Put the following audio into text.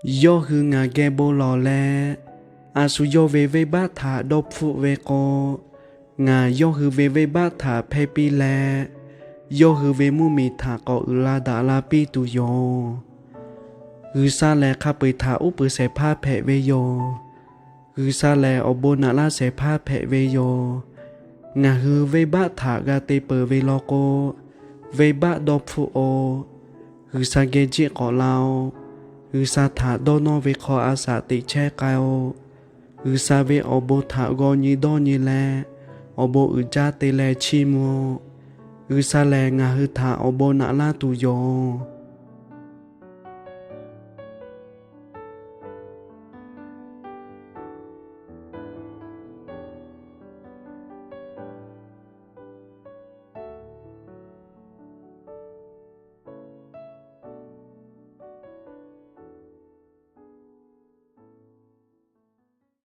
Yawˇ hui ngaˬ geh bon lawˬ leh, a shu yawˇ ve venˇbaˆ htaꞈ dawˇ hpfuhˆ ve k'o, ngaˬ yawˇ hui ve venˇbaˆ htaꞈ hpehˇ piˇ leh, yawˇ hui ve mvuhˇmiˬ htaꞈ k'awꞈ uiˍ la daꞈ la piˇ tuˬ yoˬ. G'uiˬsha lehˬ, hk'a peu-eˬ htaꞈ uˉ peunˍ shehˍ hpaˇ hpehꞈ ve yoˬ. G'uiˬsha lehˬ, awˬ bon naꞈ laˇ shehˍ hpaˇ hpehꞈ ve yoˬ. Ngaˬ hui venˇbaˆ htaꞈ g'a te peuˬ ve law k'o, venˇbaˆ dawˇ hpfuhˆ-oˆ. G'uiˬsha geh jiˆ k'awꞈ la-oˆ. G'uiˬsha htaꞈ dawˇ nawˇ ve hk'aw a shaꞈ teꞈ chehˇ k'ai-oˆ. G'uiˬsha ve awˬ bon htaꞈ g'aw nyi dawˇ nyi leh, awˬ bon uiˍ jaˇ te leh chiˇ mvuh-oˆ. G'uiˬsha lehˬ, ngaˬ hui htaꞈ awˬ bon naꞈ laˇ tuˬ yoˬ.